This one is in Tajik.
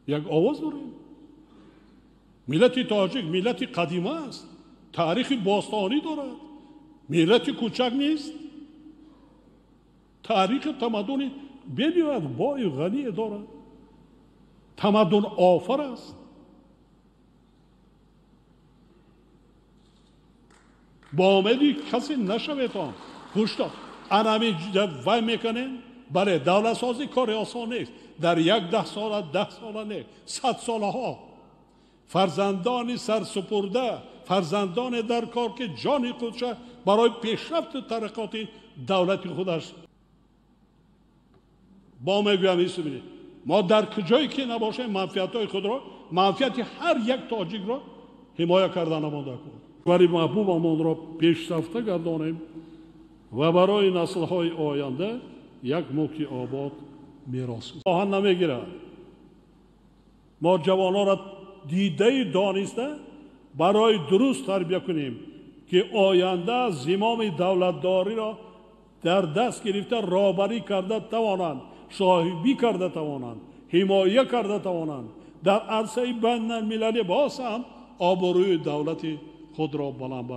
Як овоз дорем. Миллати тоҷик миллати қадима аст, таърихи бостонӣ дорад, миллати кӯчак нест, таърихи тамаддуни бениҳоят бою ғание дорад, тамаддун офар аст. Бо омеди касе нашаветон пушто анами вай мекунем. Бале, давлатсозӣ кори осон нест. Дар як 10 сола, 10 сола не, 100 солаҳо фарзандони сарсупурда, фарзандоне дар кор ки ҷони худша барои пешрафту тараққоти давлати худаш. Бо мегӯям, исмини мо дар куҷое ки набошем, манфиатҳои худро, манфиати ҳар як тоҷикро ҳимоя карда намонда кун. Кишвари маҳбубамонро пешрафта гардонем ва барои наслҳои оянда як мулки обод мерос. Оҳан намегирад. Мо ҷавононро дидаи дониста барои дуруст тарбия кунем, ки оянда зимоми давлатдориро дар даст гирифта роҳбарӣ карда тавонанд, соҳибӣ карда тавонанд, ҳимоя карда тавонанд, дар арсаи байналмилалӣ боз ҳам обрӯи давлати худро баланд баранд.